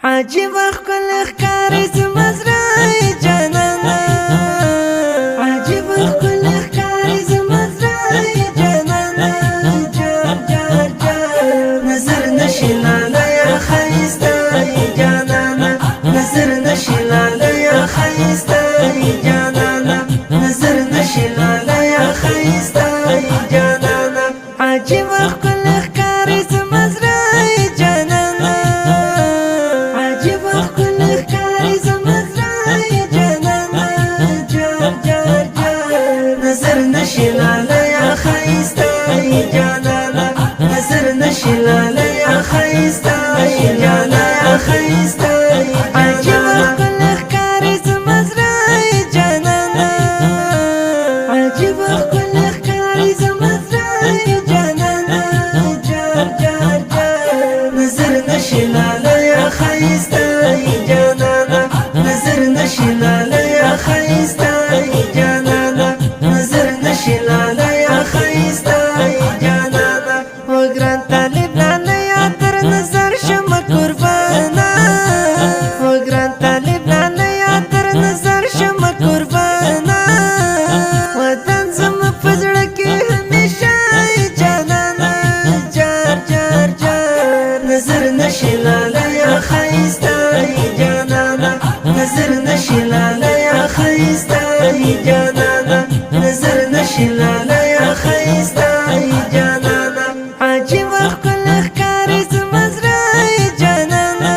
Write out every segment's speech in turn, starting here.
عجیب ښکلی ښکاري زما زړه جانانه، عجیب ښکلی ښکاري زما زړه جانانه. جار جار جار نظر نشي لاله یا ښایسته جانانه، نظر نشي لاله یا ښایسته جانانه، نظر نشي لاله یا ښایسته جانانه. عجیب ښکلی ښکاري زما زړه جانانه، عجیب ښکلی ښکاري زما زړه جانانه. جار جار جار نظر نشي لاله یا ښایسته جانانه، نظر نشي لاله یا ښایسته جانانه، ښایسته. عجیب ښکلی ښکاري زما زړه جانانه، عجیب ښکلی ښکاري زما زړه جانانه. جار جار جار نظر نشي لاله یا ښایسته جانانه، نظر نشي لاله یا ښایسته جانانه، نظر نشي لاله یا ښایسته جانانه. وګران طالب لاله یا تر نظر شم قربانا، وګران طالب لاله یا تر نظر شم قربانا. وطن زما په زړه کې همیشه جانانا. جار جار جار نظر نشي لاله یا ښایسته جانانا، نظر نشي لاله یا ښایسته جانانا، نظر نشي لاله یا ښایسته جانانا. عجیب ښکلی ښکاري زما زړه جانانا،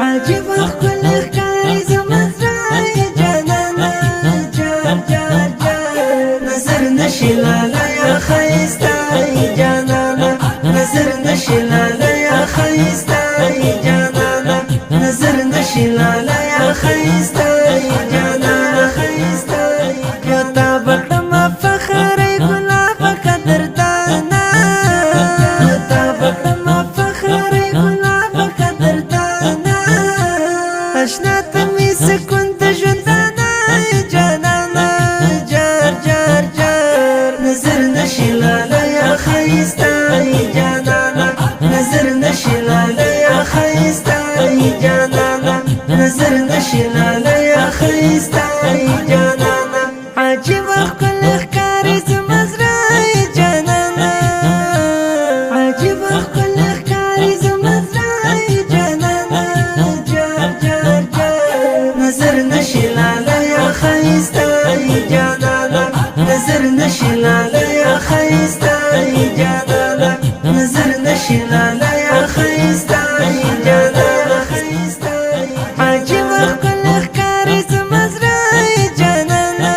عجیب ښکلی ښکاري زما زړه جانانا. جار جار جار نظر نشي لاله یا ښایسته جانانا، نظر نشي لاله یا ښایسته جانانا، نظر نشي لاله یا ښایسته جانانا، ښایسته. تا بکړم فخر ګلاب قدردانا، تا بکړم فخر ګلاب قدردانا. اشنا ته مې سکون د ژوندانه جانانا. جار جار جار نظر نشي لاله یا ښایسته جانانا، نظر نشي لاله یا ښایسته جانانا، نظر نشي لاله یا ښایسته جانانا. عجیب ښکلی ښکاري زما زړه جانانا، عجیب ښکلی ښکاري زما زړه جانانا. جار جار جار نظر نشي لاله یا ښایسته جانانا، نظر نشي لاله یا ښایسته جانانا، نظر نشي لاله یا ښایسته جانانا، ښایسته. عجیب ښکلی ښکاري زما زړه جانانا،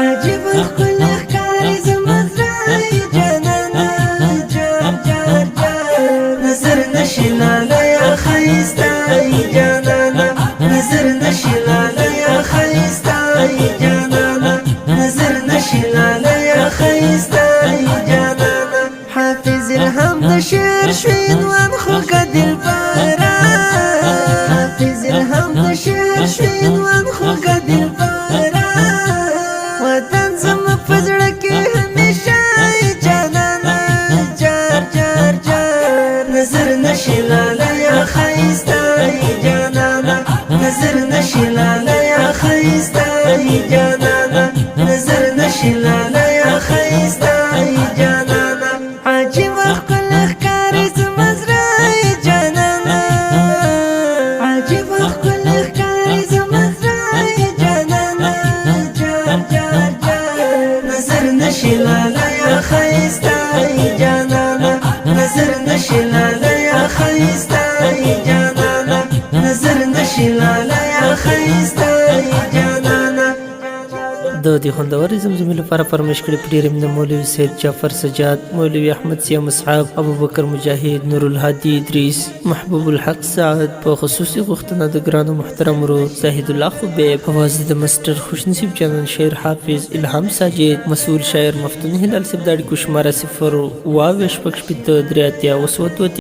عجیب ښکلی ښکاري زما زړه جانانا. جار جار جار نظر نشي لاله یا ښایسته جانانا، نظر نشي لاله یا ښایسته جانانا، نظر نشي لاله یا ښایسته جانانا. حافظ الهام د شعر شوینوان خوږه دلبره، حافظ الهام د شعر شوینوان خوږه دلبره. وطن زما په زړه کې همیشه جانانا. جار جار جار نظر نشي لاله یا ښایسته جانانا، نظر نشي لاله یا ښایسته جانانا، نظر نشي لاله یا ښایسته جانانا. عجیب ښکلی ښکاري زما زړه جانانا، عجیب ښکلی ښکاري زما زړه جانانا. جار جار جار نظر نشي لاله یا ښایسته جانانا، نظر نشي لاله یا ښایسته جانانا، نظر نشي لاله یا ښایسته جانانا. د دې خوندورې زمزمې لپاره فرمایش کړی په ډېره مینه مولوي سید جعفر سجاد، مولوي احمد سیا مصعب، ابوبکر مجاهد، نورالهادي ادریس، محبوب الحق سعد، په خصوصي غوښتنه د ګرانو محترم ورور زاهد الله خبیب، اواز د مسټر خوشنصیب جانان، شاعر حافظ الهام ساجد، مسؤل شاعر مفتون هلال صاحب. د اړیکو شماره 0 اووه 66 83 2.